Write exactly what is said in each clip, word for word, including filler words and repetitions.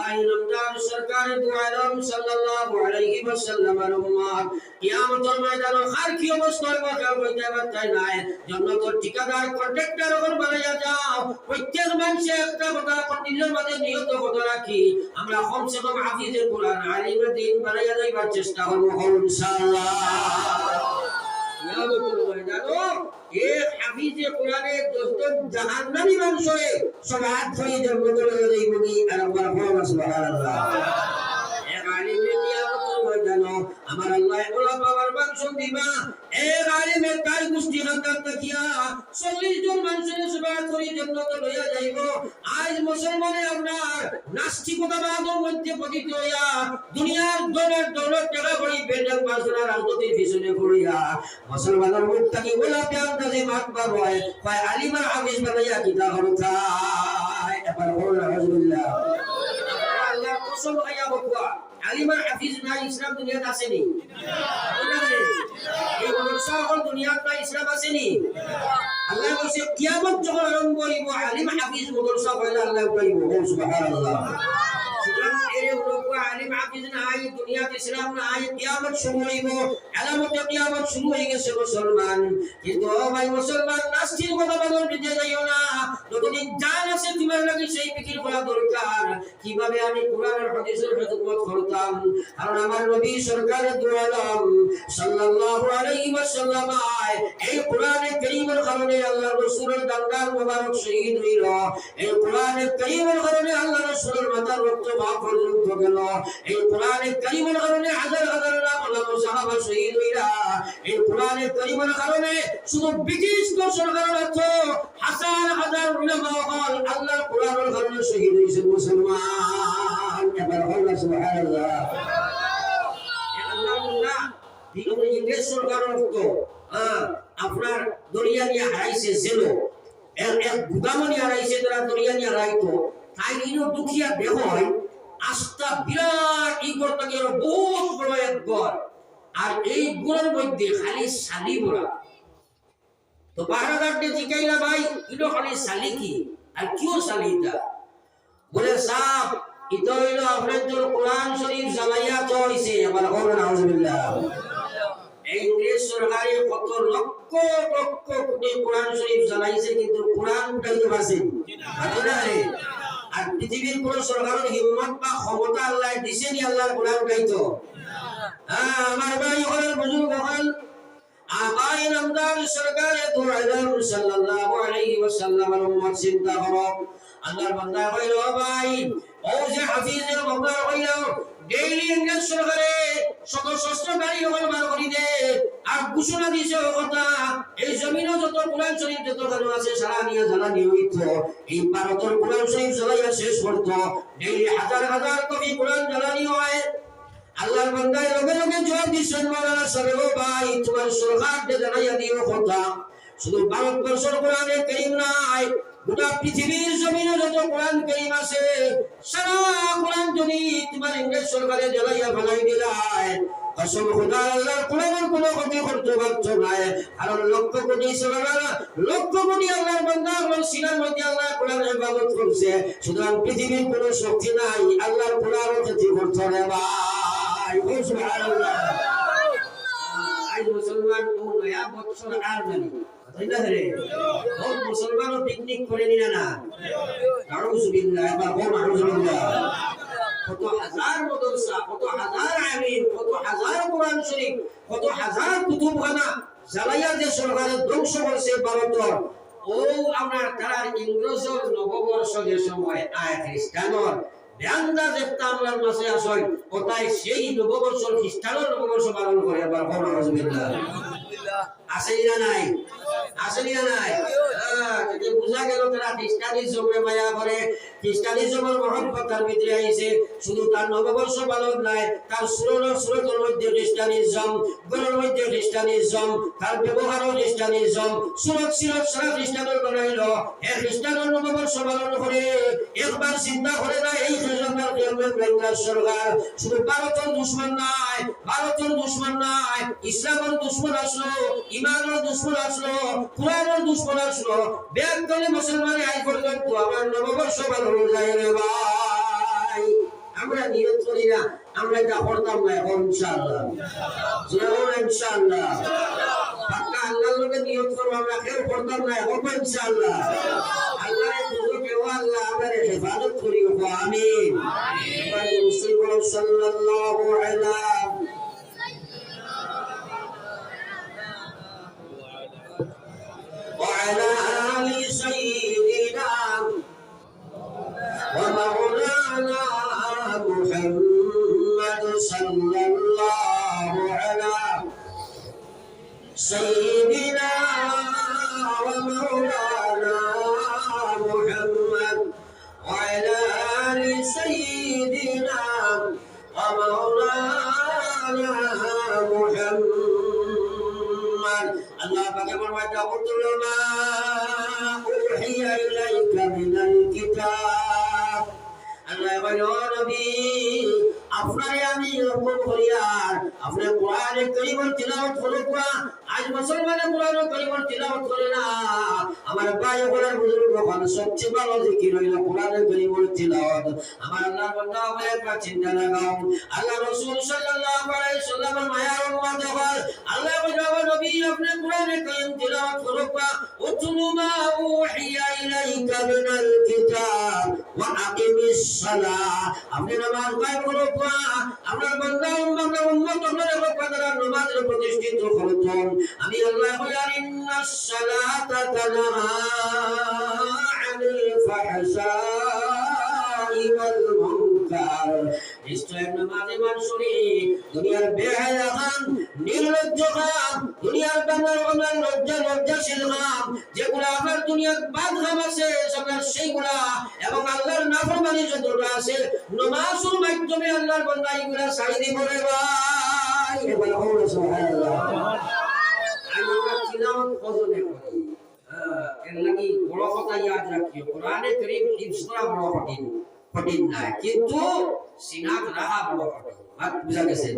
আই নামদার সরকারে দু আলম সাল্লাল্লাহু আলাইহি ওয়াসাল্লামর উম্মত, কিয়ামতর ময়দানো কার কি অবস্থা অইবো কেউ কইতে পারতায় নায়। জন্নতর ঠিকাদার, কন্ট্রাক্টর অকল বানাইয়া যাও। প্রত্যেক মানষে একটা কথা দিলর মাঝে নিয়ত কথা রাখি, আমরা কমসে কম হাফিজে কোরআন, আলিমে দ্বীন বানাইয়া যাইবার চেষ্টা করমু, কও ইনশাআল্লাহ। কিয়ামতর ময়দানো এক হাফিজে কোরআনে দশজন জাহান্নামী মানষরে শাফাআত করি জন্নতো লইয়া যাইবোগি, আর আমরা কও না সুবহানাল্লাহ। এক আলিমে কিয়ামতর ময়দানো আমার আল্লায় ওলা পাওয়ার মানষরে দিবা, এক আলিমে তার গুষ্টি খান্দান থাকিয়া চল্লিশ জন মানষরে শাফাআত করি জন্নতো লইয়া যাইবো। আইজ মুসলমানে আপনার নাস্তিকতাবাদর মধ্যে পতিত অইয়া দুনিয়ার ধনের দৌলত, টেকা কড়ি, বিল্ডিং, বাসনা, রাজনীতির পিছনে পড়িয়া মুসলমানর মুখ থাকি ওলা বেআন্দাজি মাত বার অয়, কয় আলিম আর হাফিজ বানাইয়া কিতা করতায়? একবার কও না, নাউজুবিল্লাহ। আল্লাহর কসম খাইয়া কউক্কা, আলিম আর হাফিজ নাই ইসলাম দুনিয়াত আছেনি? এই মাদ্রাসা অকল দুনিয়াত নাই ইসলাম আছেনি? আল্লায় কইছে, কিয়ামত যখন আরম্ভ অইবো, আলিম হাফিজ মাদ্রাসা পয়লা আল্লায় উঠাইবো। কও সুবহানাল্লাহ। সুতরাং এরে হুনউক্কা, আলিম হাফিজ নাই দুনিয়াত ইসলাম নাই, কিয়ামত শুরু অইবো, আলামতে কিয়ামত শুরু অইগেছে মুসলমান। কিন্তু ও ভাই মুসলমান, নাস্তিকতাবাদর ভিতরে যাইও না। যতদিন জান আছে তুমার লাগি সেই ফিকির করা দরকার, কিভাবে আমি কোরআন আর হাদিসর খেদমত করতাম। কারণ আমার নবী সরকারে দু আলম সাল্লাল্লাহু আলাইহি ওয়াসাল্লাম, এই কোরআনে কারীমর কারণে, আল্লাহর রাসূলর দান্দার মোবারক শহীদ অইলো। এই কোরআনে কারীমর কারণে আল্লাহর রাসূলর মাথার রক্ত পা পর্যন্ত গেলো। এই কোরআনে কারীমর কারণে হাজার হাজার লাখ লাখ সাহাবা শহীদ অইলা। এই কোরআনে কারীমর কারণে শুধু ব্রিটিশ সরকারর অর্থ হাজার হাজার উলামা অকল আল্লাহর কোরআনর কারণে শহীদ অইছে মুসলমান। একবার কও না সুবহানাল্লাহ। এ আল্লাহর বান্দা, ইংরেজ সরকারর অর্থ, হ্যাঁ, আপনার ধরিয়া নিয়া হারাইছে জেলো। এক, এক গুদামো নিয়া হারাইছে, তারা ধরিয়া নিয়া হারাইতো। তাইন ইনো ঢুকিয়া দেখইন, আস্তা বিরাট, ই ঘর থাকি আরো বউত বড় এক ঘর। আর এই ঘরর মধ্যে খালি ছালি ভরা। তো পাহারাদাররে জিকাইলা, "ভাই, ইনো খালি ছালি কি? আর কিওর ছালি ইতা?" বলে, "সাব, ইতা অইলো আপনাইনতর কোরআন শরীফ জ্বালাইয়া থইছে।" আবার কও না, নাউজুবিল্লাহ। এই ইংরেজ সরকারে কত লক্ষ লক্ষ কোটি কোরআন শরীফ জ্বালাইছে, কিন্তু কোরআন উঠাইতো পারছে নি? পারছে না রে। আর পৃথিবীর কোন সরকারর হিম্মত বা ক্ষমতা আল্লায় দিছে নি আল্লাহর কোরআন উঠাইতো? হ্যাঁ, আমার ভাই অকল, বুজুর্গ অকল, আকায়ে নামদার সরকারে দু আলম সাল্লাল্লাহু আলাইহি ওয়াসাল্লামর উম্মত চিন্তা করো। আল্লাহর বান্দা কইল, "ও ভাই, ও যে হাফিজে মাওলা কইল, ডেইলি ইংরেজ সরকারে শত শস্ত্র গাড়ি অকল বার করি দে, আর ঘোষণা দিছে ও কথা, এই জমিনো যত কোরআন শরীফ যত খানো আছে, সারা নিয়া জ্বালানি অইতো, এই ভারতর কোরআন শরীফ জ্বালাইয়া শেষ করতো, ডেইলি হাজার হাজার কপি কোরআন জ্বালানি হয়।" আল্লাহর বান্দায় লগে লগে জবাব দিছইন, "মাওলানা সাব, ও ভাই, তুমার সরকাররে জানাইয়া দিও কথা, শুধু ভারতবর্ষর কোরআনে কারীম নায়, গোটা পৃথিবীর জমিনো যত কোরআন কারীম আছে, সারা কোরআন যদি তুমার ইংরেজ সরকারে জ্বালাইয়া ফালাই দিলায়, কসম খোদার আল্লাহর কোরআনর কোনো ক্ষতি করতো পারতো নায়।" কারণ লক্ষ কোটি সরকার, লক্ষ কোটি আল্লাহর বান্দা আমরার সিনার মধ্যে আল্লাহর কোরআন হেফাজত করছে। সুতরাং পৃথিবীর কোনো শক্তি নাই আল্লাহর কোরআনর ক্ষতি করতো রে ভাই। কও সুবহানাল্লাহ। আইজ মুসলমান ও নয়া বছর আর নানি। তাই না রে? ও মুসলমানও পিকনিক করে নি না, না? নাউজুবিল্লাহ, একবার কও নাউজুবিল্লাহ। কত হাজার মাদ্রাসা, কত হাজার আলিম, কত হাজার কোরআন শরীফ, কত হাজার কুতুবখানা জ্বালাইয়া যে সরকারে ধ্বংস করছে ভারতর, ও আমরা তারার ইংরেজর নববর্ষ যে সময় আয় খ্রিস্টানর বেআন্দাজ একটা আমরার মাঝে আছইন, ওটাই সেই নববর্ষ, খ্রিস্টানর নববর্ষ পালন করে, আবার কও নাউজুবিল্লাহ। আছে নি না নাই? আছে নি না নাই? হ্যাঁ, এতে বুঝা গেল তারা খ্রিস্টানিজমরে মায়া করে, খ্রিস্টানিজমর মহব্বত তার ভিতরে আইছে। শুধু তার নববর্ষ পালন নায়, তার সুরতর, সুরতর মধ্যে খ্রিস্টানিজম, ঘরর মধ্যে খ্রিস্টানিজম, তার ব্যবহারও খ্রিস্টানিজম, সুরত সিরত সারা খ্রিস্টানর বানাইলো। হে খ্রিস্টানর নববর্ষ পালন করে, একবার চিন্তা করে না এই খ্রিস্টানর কেমন বেঙ্গাল সরকার। শুধু ভারতর দুশমন নায়, ভারতর দুশমন নায়, ইসলামর দুশমন আছলো, ইমানর দুশমন আছলো, কোরআনর দুশমন আছলো। বেআক্কলে মুসলমানে আইজ পর্যন্ত আমার নববর্ষ পালন যায় রে ভাই। আমরা ইটা করতাম না, এখন ইনশাআল্লাহ। জোরে বলো ইনশাআল্লাহ। পাক্কা আল্লাহর লগে নিয়ত করবো, আমরা কেউ করতাম না, এখন ইনশাআল্লাহ। আল্লাহর বুজুর্গ ও আল্লাহ আমাদের হেফাজত করিও, আমিন। এবার রসুল বলো, সাল্লাল্লাহু আলা وعلى آل سيدنا ومولانا محمد، صلى الله على سيدنا ومولانا محمد وعلى آل سيدنا ومولانا محمد. আল্লাহ পাকে ফরমাইতা, "উতলু মা উহিয়া ইলাইকা মিনাল কিতাব।" আল্লাহ বলে, "ও নবী, আপনারে আমি হুকুম করিয়ার, আপনে কোরআনে করিমর তিলাওয়াত করুক্কা।" আজ মুসলমানে কোরআনে করিমর তিলাওয়াত করে না। আমার ভাই অকল, বুজুর্গ অকল, সবচেয়ে ভালো জিকির অইলো কোরআনে করিমর তিলাওয়াত। আমার আল্লাহর বান্দা অকল, একবার চিন্তা লাগাও। আল্লাহর রসুল সাল্লাল্লাহু আলাইহি ওয়াসাল্লামের মায়ার উম্মত অকল, আল্লাহ বলে, "ও নবী, আপনে কোরআনে করিম তিলাওয়াত করুক্কা।" উতলু মা উহিয়া ইলাইকা মিনাল কিতাব ওয়া আকিমিস সালাহ। আপনে নামাজ কায়েম করুক্কা। আপনার বান্দা, আপনার উম্মত, আপনার হক তারা নামাজরে প্রতিষ্ঠিত করুক্কা। আমি আল্লাহ বলি, আর ইন্নাস সালাতা তানহা আনিল ফাহশাই ওয়াল মুনকার। নিশ্চয় নামাজি মানুষরে দুনিয়ার বেহায়া খান, নির্লজ্জ খান, দুনিয়ার বাংলার বাংলার লজ্জা, লজ্জাশীল খান, যেগুলা আপনার দুনিয়ার বাদ খান আছে, আপনার সেইগুলা এবং আল্লাহর নাফরমানি যতটা আছে, নমাজর মাধ্যমে আল্লাহর বান্দা এইগুলা ছাড়ি দিব রে ভাই। এবার বলো সুবহানাল্লাহ। আর আমরা তিলাওয়াত কজনে করি? হ্যাঁ, এর লাগি বড় কথা ইয়াদ রাখিও, কোরআনে করিম হিফজ করা বড় কঠিন, কঠিন নায়, কিন্তু সিনাত রাখা বড় কঠিন। মাত বুঝা গেছে?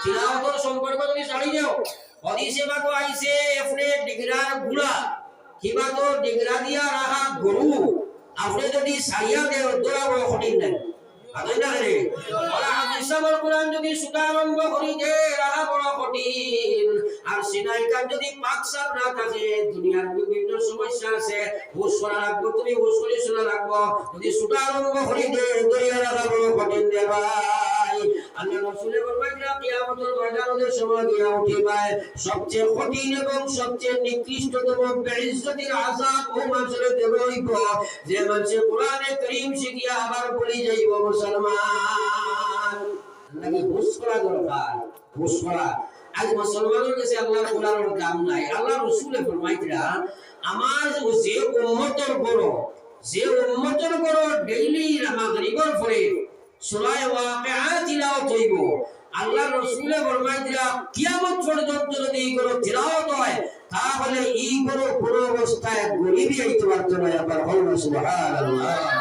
তিলাওয়াতর সম্পর্ক তুমি ছাড়ি দেও। হাদিসে পাকো আইছে, আপনে ডিগরার গুড়া, কিবা তো ডিগরা দিয়া রাখা গরু, আপনে যদি ছাড়িয়া দেও, ধরা বড় কঠিন নায়। মাতইন না কেনে? ওলা হাফিজ সাবর কোরআন যদি সুতা আরম্ভ করি দে, রাখা বড় কঠিন। আর সিনাইকার যদি পাক সাফ না থাকে, দুনিয়ার বিভিন্ন সমস্যা আছে, হুশ করা লাগবো, তুমি হুশ করি শোনা লাগবো। যদি সুতা আরম্ভ করি দে, ধরিয়া রাখা বড় কঠিন রে ভাই। আল্লাহ রসুলে ফরমাইলা, কিয়ামতের ময়দানর সময় গিয়া উঠিবায়, সবচেয়ে কঠিন এবং সবচেয়ে নিকৃষ্টতম বেইজ্জতির আযাব ও মানষরে দেওয়া অইবো, যে মানষে কোরআনে করিম শিখিয়া আবার ভুলি যাইবো মুসলমান। লাগি হুশ করা দরকার, হুশ করা। আজ মুসলমানর গেছে আল্লাহর কোরআনর দাম নাই। আল্লাহর রসুলে ফরমাইতরা, আমার যে উম্মতর ঘরো, যে উম্মতর ঘরো ডেইলি মাগরিবর পরে সূরা ওয়াকিয়া তিলাওয়াত অইবো। আল্লাহর রসুলে ফরমাইতরা, কিয়ামত পর্যন্ত যদি ই ঘরো তিলাওয়াত অয়, তাহলে ই ঘরো কোনো অবস্থায় গরিবি আইতে পারতো নায়। আবার বলুন সুবহানাল্লাহ।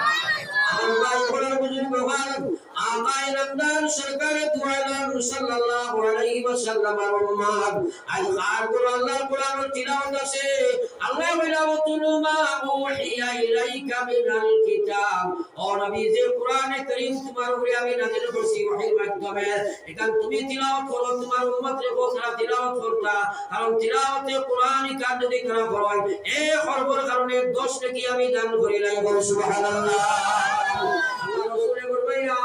আমার ভাই, আমার বুজুর্গ ভাই, আকায়ে নামদার সরকারে দু আলম সাল্লাল্লাহু আলাইহি ওয়াসাল্লামর উম্মত, আজ কার ঘরো আল্লাহর কোরআনর তিলাওয়াত আছে। আল্লাহ বলে, "উতলু মা উহিয়া ইলাইকা মিনাল কিতাব।" ও নবী, যে কোরআনে করিম তোমার উপরে আমি নাজিল করছি ওহীর মাধ্যমে, এখন তুমি তিলাওয়াত করো, তোমার উম্মতরে কও তারা তিলাওয়াত করতা, কারণ তিলাওয়াতে কোরআন কান যদি তারা করইন, এ হরফর কারণে দশ নেকি আমি দান করি লাই। বল সুবহানাল্লাহ। আল্লাহ রসুলে ফরমাইলা,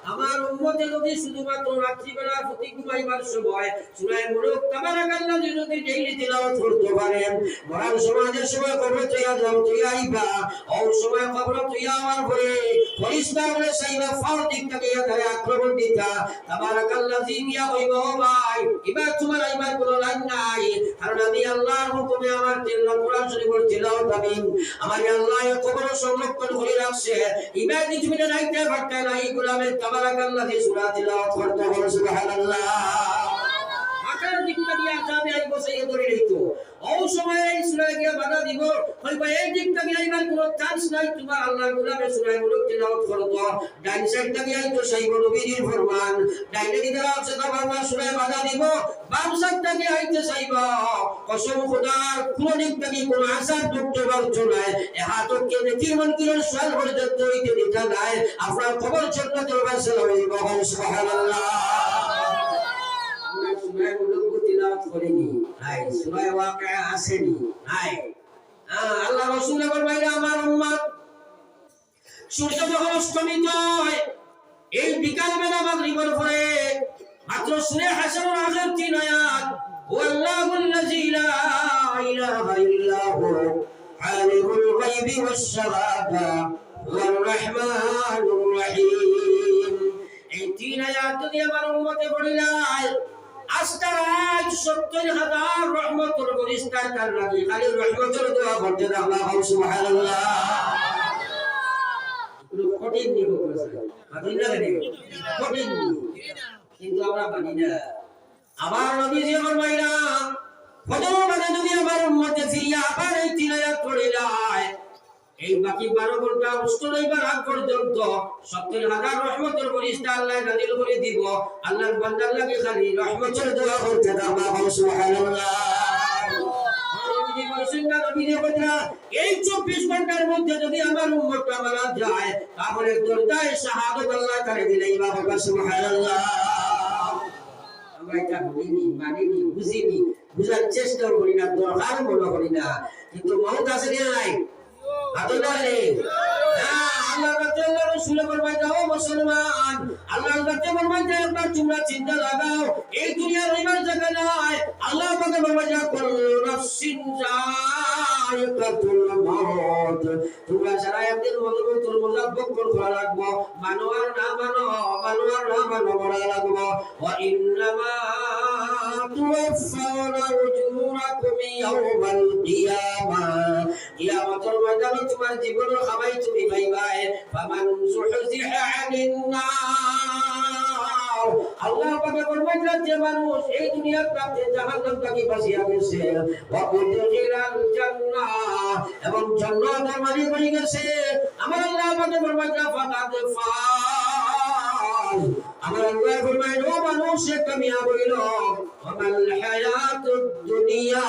আমার উম্মতে যদি শুধুমাত্র রাত্রিবেলা ফুতি ঘুমাইবার সময় সূরা মুলক তাবারাকাল্লাযী যদি ডেইলি তিলাওয়াত করতে পারে, মরার সময় যে সময় কবর তৈয়া যাও, তৈয়া আইবা, ওই সময় কবর তৈয়া আওয়ার পরে ফেরেশতা অকলে চাইবা, ফাও দিক থাকি তারে আক্রমণ দিতা। তাবারাকাল্লাযী গিয়া কইবা, "ও ভাই, ইবার তোমার আইবার কোনো লাইন নাই, কারণ আমি আল্লাহর হুকুমে আমার তিন কোরআন শরীফর তিলাওয়াত আমি, আমার আল্লাহ এই কবর সংরক্ষণ করি রাখছে, ইবার যদি তুমি যাইতে পারতে না, এই গোলামে তাবারাকাল্লাযী সূরা তিলাওয়াত করতে হবে।" সুবহানাল্লাহ। আকার দিক থাকি আযাবে আইবো, সেই ধরে নিত। অউ সময় এই সূরায় গিয়া বাধা দিবো, কইবো, "এই দিক থাকি আইবার কুনু chance নাই।" তুমার আল্লাহর গোলামে সূরায়ে মুলুক তিলাওয়াত করতো, ডাইন side থাকি আইতো চাইবো, নবীজির ফরমান, ডাইনে দিকে আছে, তারপর আল্লাহ সূরায় বাধা দিবো, বাম side থাকি আইতে চাইবো, কসম খোদার, কুনু দিক থাকি কুনু আযাব ঢুকতে পারতো নায়। এ হাতকে নেকির মুনকিরর সওয়াল পর্যন্ত অইতে দিতা নায়। আপনার কবর জান্নাতের বাসিন্দা অইবো। সুবহানাল্লাহ। আমরা সূরায়ে মুলুক তিলাওয়াত করিনি, নাই, সূরায়ে ওয়াকিয়া আছেনি, নাই। হ্যাঁ, আল্লাহর রাসূলে ফরমাইলা, আমার উম্মত সূর্য যখন অস্তমিত হয়, এই বিকালবেলা মাগরিবের পরে মাত্র সূরা হাশরর আগের তিন আয়াত, "هو الله الذي لا إله إلا هو عالم الغيب والشهادة هو الرحمن الرحيم।" এই তিন আয়াত যদি আমার উম্মতে পড়িলায়, আস্তা রাইত সত্তর হাজার রহমতর ফিরিস্তায় তার লাগি খালি রহমতর দোয়া করতে থাকবা। সুবহানাল্লাহ। কুনু কঠিন নি, কঠিন না নি? কঠিন নি। কিন্তু আমরা মানি না। আবার নবীজি ফরমাইলা, ফজরর বাদে যদি আমার উম্মতে ফিরিয়া আবার এই তিন আয়াত পড়িলায়, এই বাকি বারো ঘন্টা উঠতে অইবার আগ পর্যন্ত সত্তর হাজার রহমতর ফিরিস্তা আল্লায় নাজিল করি দিবো। আল্লাহর বান্দার লাগি খালি রহমতর দোয়া করতে থাকবা। সুবহানাল্লাহ। নবীজি বলছেন না, নবীজি বলছেন না, এই চব্বিশ ঘন্টার মধ্যে যদি আমার উম্মতটা মারা যায়, তাহলে দরজায় শাহাদত আল্লায় তারে দিলাইবা। সুবহানাল্লাহ। আমরা ইটা বুঝিনি, মানিনি, বুঝিনি, বুঝার চেষ্টাও করি না, দরকার মনে করি না। কিন্তু মউত আছে কি নাই? হাত উঠাইন। হ্যাঁ, আল্লাহর রাসূল, আল্লাহর রাসূলে ফরমাইন, "ও মুসলমান, আল্লাহর রাসূলে ফরমাইন যে একবার তোমরা চিন্তা লাগাও, এই দুনিয়া রইবার জাগা নায়।" আল্লাহ পাকে ফরমাইন যে, "কুল্লু নাফসিন যায়িকাতুল মাউত।" তোমরা সারা একদিন মরণর মজা ভোগ করা লাগবো। মানো আর না মানো, মানো আর না মানো, মরা লাগবো। ওয়া ইন্নামা তুওয়াফফাউনা উজুরাকুম ইয়াওমাল কিয়ামা। কিয়ামতর ময়দানো তোমার জীবনর কামাই তুমি পাইবায়। ফামান যুহযিহা আনিন নার। আল্লাহ পাকে ফরমাইন যে মানুষ এই দুনিয়ার তাপে জাহান্নাম থাকি বাঁচিয়া গেছে, ওয়া উদখিলাল জান্নাহ, এবং জান্নাতের মালিক হয়ে গেছে। আমার আল্লাহ পাকে ফরমাইন, "ফাকাদ ফাজ।" আমার আল্লাহ ফরমাইন, "ও মানুষ, সে কামিয়াব হইল।" "ওয়া মাল হায়াতুদ দুনিয়া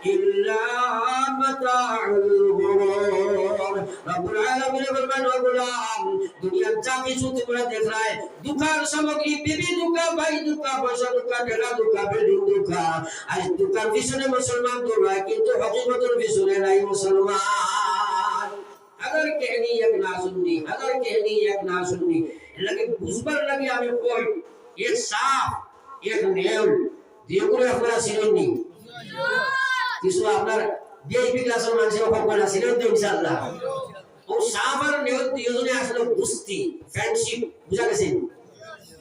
ইল্লা মাতাউল গুরুর।" রব্বুল আলামিন ফরমাইন, "ও গোলাম, দুনিয়ার যা কিছু তোমরা দেখরায়, ধোকার সামগ্রী, বিবি ধোকা, ভাই ধোকা, পয়সা ধোকা, টেকা ধোকা, বিল্ডিং ধোকা। আজ ধোকার পিছনে মুসলমান দৌড়ায়, কিন্তু হকিকতর পিছনে নাই মুসলমান।" হাজার কেহনি এক না শুননি, হাজার কেহনি এক না শুননি। এর লাগি বুঝবার লাগি আমি কই, এক সাপ, এক নেউল, দুইগুরে আপনারা চিনইন নি? কিছু আপনার ভিআইপি ক্লাসর মানুষে হকল কইরা চিনইন তো ইনশাআল্লাহ। ও সাপ আর নেউল দুইজনে আসলে দুস্তি, friendship, বুঝা গেছে নি?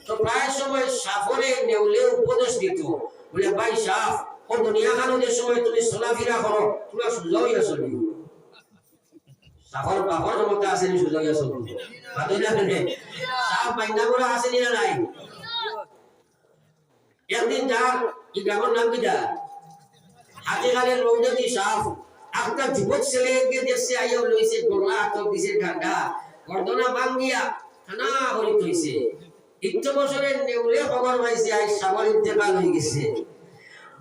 তো প্রায় সময় সাপরে নেউলে উপদেশ দিত, বলে, "ভাই সাপ, ও দুনিয়া খানো যে সময় তুমি চলাফেরা করো, তোমরা সোজা হইয়া চলিও।" সাপর বাপর ক্ষমতা আছে নি সোজা হইয়া চলতে? মাতইন না কেনে? সাপ মাইনা করা আছে নি না নাই? একদিন তার, ই গ্রামর নাম কিতা? হাতিখালের রৌদে দি সাপ। একটা যুবক ছেলে এগিয়ে দেখছে, আইয়া লইছে, গলা আটক দিছে ডান্ডা, গর্দনা ভাঙ্গিয়া কানা করি থইছে। ইত্য বছরে নেউলে খবর পাইছে, আইজ সাপর ইন্তেকাল হয়ে গেছে।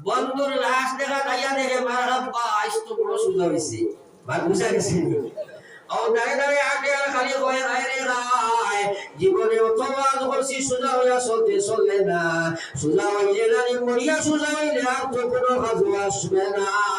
বন্ধুর লাশ দেখা যাইয়া দেখে, "মারহাবা, আইজ তো বড় সোজা হইছে।" বাত বুঝা গেছে নি? ও দাঁড়ে দাঁড়ে আটে আর খালি কয়, "হায় রে হায়, জীবনে অত ওয়াজ করছি, সোজা হইয়া চলতে চললে না। সোজা হইলে না নি, মরিয়া সোজা হইলে আর তো কোনো কাজও আসবে না।"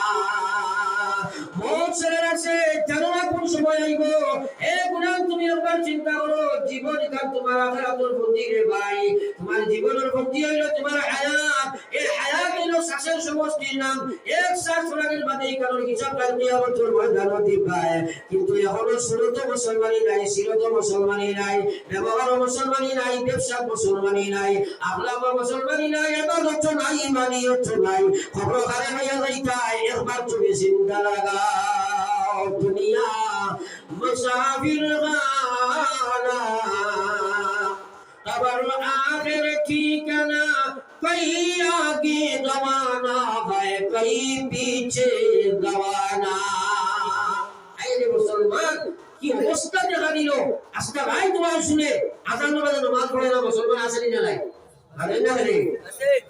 মউত ছেলের আছে, জানো না কোন সময় আইবো। এ গোলাম, তুমি একবার চিন্তা করো, জীবন ইখান তোমার আখিরাতর পুঁজি রে ভাই। তোমার জীবনর পুঁজি হইল তোমার হায়াত। এই হায়াত হইল শ্বাসের সমষ্টির নাম। এক শ্বাস ছাড়ানির বাদে ইখানর হিসাব কাল কিয়ামতর ময়দানো দিবায়। কিন্তু এখনো সুরত মুসলমানি নাই, সিরত মুসলমানি নাই, ব্যবহার মুসলমানি নাই, ব্যবসা মুসলমানি নাই, আখলাক মুসলমানি নাই, ইবাদত নাই, ইমানিয়ত নাই। খবর কারে লইয়া যাইতায়, একবার তুমি চিন্তা লাগাও। দুনিয়া মুসাফির খানা, কবর আখের ঠিকানা, কই আগে রওয়ানা হয়। পিছে রওয়ানা। আইরে মুসলমান, কি অবস্থা দেখা দিল। আজকে রাইত ওয়াজ শুনে আজান বাদে নামাজ পড়ে না মুসলমান, আছে নি না নাই? আছে না রে?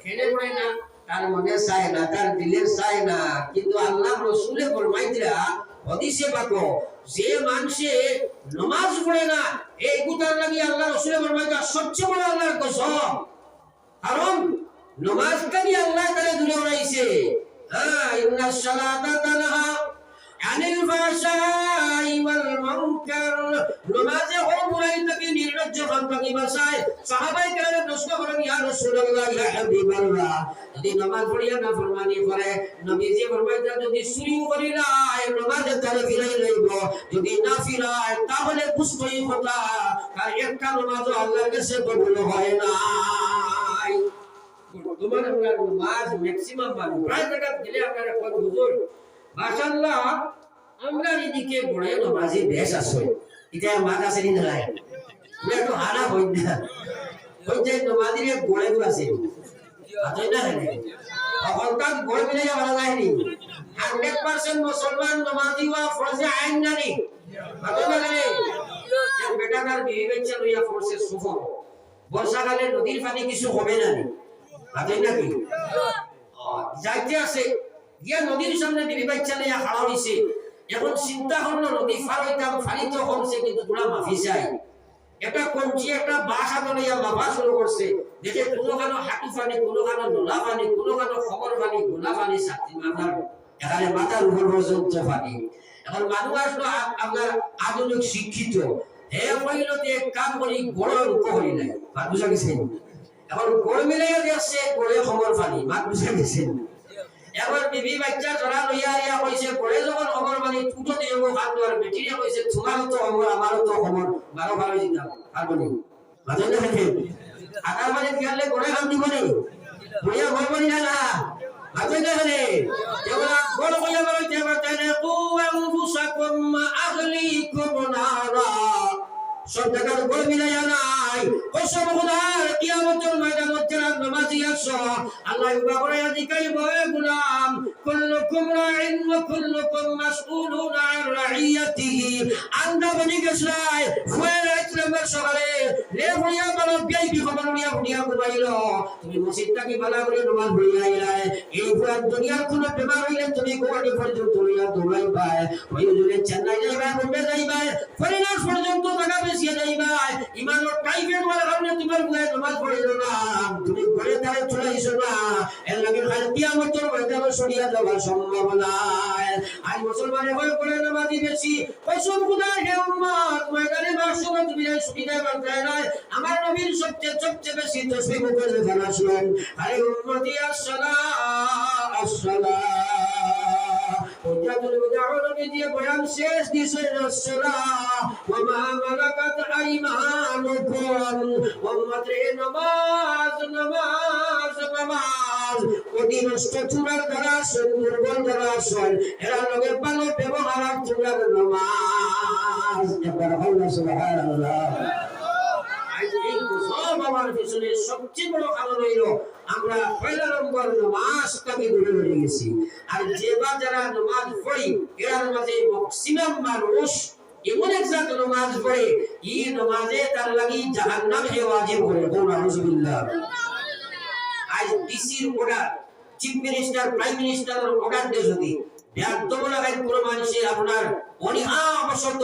কেনে পড়ে না? তার মনে চায় না, তার দিলে চায় না। কিন্তু আল্লাহর রসুলে ফরমাইতরা হাদিসে পাকো, যে মানষে নামাজ পড়ে না, এই গুতার লাগি আল্লাহর রসুলে ফরমাইতরা সবচেয়ে বড় আল্লাহর কসম। কারণ নামাজ থাকি আল্লাহ তাআলা দূরে বানাইছে। হ্যাঁ, ইন্নাস সালাতা তানহা আনিল ফাহশাই ওয়াল মুনকার। নামাজে হও বুরাই থাকি, নির্লজ্জ কাম থাকি বাঁচায়। সাহাবায়ে কেরামে প্রশ্ন করেন, ইয়া রাসূলুল্লাহ, ইয়া হাবিবাল্লাহ, যদি নামাজ পড়িয়া নাফরমানি করে, নবীজি ফরমাইতরা, যদি চুরিও করিলায়, নামাজে তারে ফিরাই লইব, যদি না ফিরায়, তাহলে বুঝতই কথা, তার একটা নামাজও আল্লাহর কাছে কবুল হয় নাই। বর্তমানে আমরা নামাজ ম্যাক্সিমাম মানুষ, প্রায় জায়গা গেলে আপনারা কন, হুজুর, মাশাআল্লাহ, আমরা এদিকে বড় নামাজি বেশ আছে, এটা মাত আছে নি না নাই? আমরা তো হারা হই না, হই যায় নামাজির এক গড়ে তো আছে। মাতই না কেনে? অখন তার গড় মিলে যাওয়া যায়নি। হান্ড্রেড পার্সেন্ট মুসলমান নামাজি হওয়া ফরজে আইন নানি? মাতই না কেনে? এক বেটা তার বিবি বাচ্চা লইয়া পড়ছে সফর। বর্ষাকালে নদীর পানি কিছু কমে নানি? মাতই নাকি? যাইতে আছে, গিয়া নদীর সামনে বিবি বাচ্চা লইয়া খাড়া হইছে। এখন চিন্তা করলো, নদী পার হইতাম, পানি তো কমছে, কিন্তু তোরা মাফি চাই। একটা কঞ্চি, একটা বাঁশ হাতে লইয়া মাপা শুরু করছে। দেখে কোনোখানো হাঁটু পানি, কোনোখানো নোলা পানি, কোনোখানো কমর পানি, গোলা পানি, ছাতি মাথার, এখানে মাথার উপর পর্যন্ত পানি। এখন মানুষ আসলো আ-, আপনার আধুনিক শিক্ষিত, হে কইল যে এক কাম করি, গড় উঠো করি নাই, মাত বুঝা গেছে? এখন গড় মিলাইয়া দেখছে, গড়ে কমর পানি, মাত বুঝা গেছে? এখন বিবি বাচ্চা জড়া লইয়া আইয়া কইছে, গড়ে যখন কমর পানি, উঠো দিয়ে ও খান দেওয়ার বেটিরে কইছে, তোমারও তো কমর, আমারও তো কমর, বারো বারো দিতাম, পারবো নি? মাতই না কেনে? আকার মানে কি আনলে গড়ে খান দিব নি? বুড়িয়া ঘর বনি না না? মাতই না কেনে? কেবল গড় বইয়া বড় কেবল তাই না, কু আনফুসাকুম ওয়া আহলিকুম নারা। সব জায়গার গড় মিলাইয়া নাই। কসম খোদার, কিয়ামতের ময়দানে যারা নামাজি আছো, আল্লাহ উবা করে জিকাইব, এ গোলাম, কুল্লুকুম রাইন ওয়া কুল্লুকুম মাসউলুন আন রাইয়াতিহি। আন্দা বনি গেছলাই, ফুয়ের এক নম্বর সকালে, লে ফুয়া বলো, ভিআইপি খবর নিয়া ফুয়া ঘুমাইল। তুমি মসজিদ থাকি বালা করে নামাজ পড়িয়া আইলায়। এই পুরা দুনিয়ার কোনো বেমার হইলে তুমি গুয়াহাটি পর্যন্ত লইয়া দৌড়াইবায়। ওই জন্য চেন্নাই যাইবায়, বোম্বে যাইবায়, ফরেনার্স পর্যন্ত জায়গা বেশিয়া যাইবায়। ইমানর টাইফয়েড হওয়ার কারণে তোমার গুয়ায় নামাজ পড়িল না। তুমি ঘরে তারে চলাইছো না। এর লাগে খালি কিয়ামতের ময়দানে সরিয়া যাওয়ার সম্ভাবনা নাই। আজ মুসলমানে হয়ে পড়ে নামাজি বেশি। কসম খোদার হে উম্মত, ময়দানে মাহশরে তুমি এই সুবিধায় বাঁচবে না। আমার নবীর সবচেয়ে, সবচেয়ে বেশি তসবিহ মুখে যখন আসলেন, আরে উম্মতি আসসালাহ, আসসালাহ। হুজ্জাতুল বিদা নবীজি বয়ান শেষ দিছেন, আসসালাহ ওয়া মা মালাকাত আইমানুকুম। উম্মত রে, নামাজ, নামাজ, নামাজ। অধীনস্থ তোমরার যারা আছইন, দুর্বল যারা আছইন, এরার লগে ভালো ব্যবহার আর তোমরার নামাজ। একবার বলুন সুবহানাল্লাহ। আজ এই কসম আমার পিছনে সবচেয়ে বড় কারণ হইল আমরা পয়লা নম্বর নামাজ থাকি দূরে রয়ে গেছি। আর যে বা যারা নামাজ পড়ি, এরার মাঝে ম্যাক্সিমাম মানুষ এমন এক জাত নামাজ পড়ে, এই নামাজে তার লাগি জাহান্নাম হে ওয়াজিব করে। বলুন নাউজুবিল্লাহ। আজ ডিসির অর্ডার, চিফ মিনিস্টার, প্রাইম মিনিস্টারর অর্ডার দিয়ে যদি বেয়াদব লাগায় কোনো মানুষে আপনার অনীহাবশত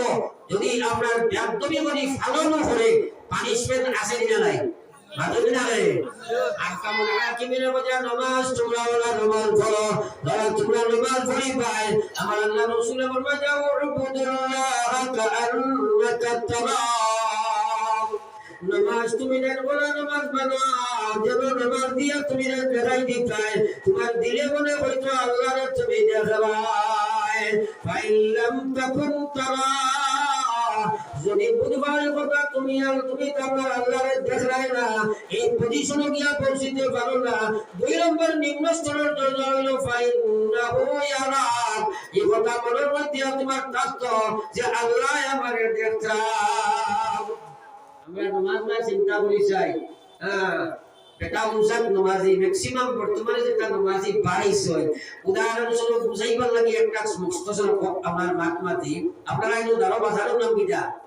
যদি আপনার বেয়াদবি যদি পালনও করে, পানিশমেন্ট আছে কিনা নাই? মাতইন না রে। আহকামুল হাকিমিনে বুঝা নামাজ, তোমরা ওলা নামাজ পড়ো, যারা তোমরা নামাজ পড়ি পায়, আমার আল্লাহ রসুলে ফরমায়, "উবুদুল্লাহ কাআন্নাকা তারাহু।" নামাজ তুমি যেন ওলা নামাজ বানাও, যেন নামাজ দিয়া তুমি যেন দেখাই দিতায়, তোমার দিলে মনে হইতো আল্লাহরে তুমি দেখরায়। ফাইন লাম তাকুন তারাহু, যদি বুঝবায় কথা তুমি আর তুমি তো আমার আল্লাহরে দেখরায় না, এই পজিশনে গিয়া পৌঁছিতে পারো না, দুই নম্বর নিম্ন স্তরের দরজা হইল ফাইন্নাহু ইয়ারাক। এই কথা মনের মধ্যে তোমার থাকতো যে আল্লাহ আমারে দেখরা। আমরা নামাজ না চিন্তা করি চাই, হ্যাঁ, বেটা উজাত নমাজি, ম্যাক্সিমাম বর্তমানে যেটা নমাজি বাড়াইছে। উদাহরণস্বরূপ বুঝাইবার লাগি একটা মুখতসর ক-, আমার মাত মাতি, আপনারা এই ধরো বাজারও নাম কিতা?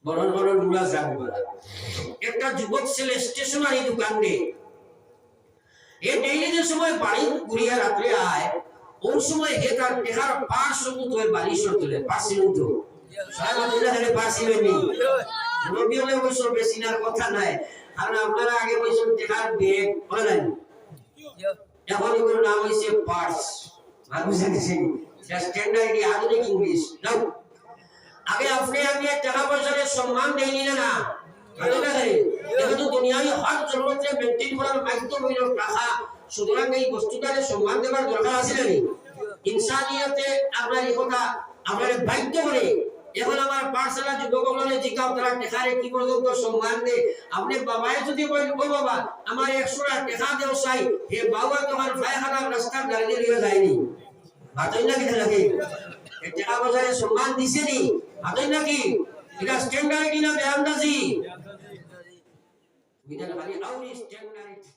বড় বড় লুলা যান বলা। একটা যুবক ছেলে স্টেশনারি দোকান দেয়। এ ডেইলি যে সময় বাড়ি ঘুরিয়া রাত্রে আয়, ওই সময় হে তার টেকার পার্স উঠে বালিশর তলে, পার্স উঠে। সারা বছর ধরে পার্স নেয়নি। মুরব্বি অকলে অবশ্য বেশি নেওয়ার কথা নাই, কারণ আপনারা আগে কইছেন টেকার ব্যাগ, বলে নাই? এখন এগুলোর নাম হইছে পার্স। আর বুঝে গেছেন? এটা স্ট্যান্ডার্ড আধুনিক ইংলিশ। যাও। আগে আপনি আমি টেকা পয়সারে সম্মান দেইনি না, না? ভালো লাগে। এটা তো দুনিয়ার হক জরুরতে মেইনটেইন করার মাধ্যম হইল টাকা। সুতরাং এই বস্তুটারে সম্মান দেবার দরকার আছে না নি? ইনসানিয়তে আপনার এই কথা আপনারে বাধ্য করে। এখন আমার পার্সেলা যুবক অকলরে জিকাও, তারা টেকারে কি পর্যন্ত সম্মান দেয়? আপনি বাবায় যদি বলেন, "ও বাবা, আমার একশো টেকা দেও চাই", হে বাবা তোমার পায়খানার রাস্তার ধারে দিয়ে যায়নি। মাতই না কিতা লাগে? এ টেকা পয়সারে সম্মান দিছে নি? মাতই নাকি? এটা স্ট্যান্ডার্ড না বেআন্দাজি? এটা খালি আউরি স্ট্যান্ডার্ড।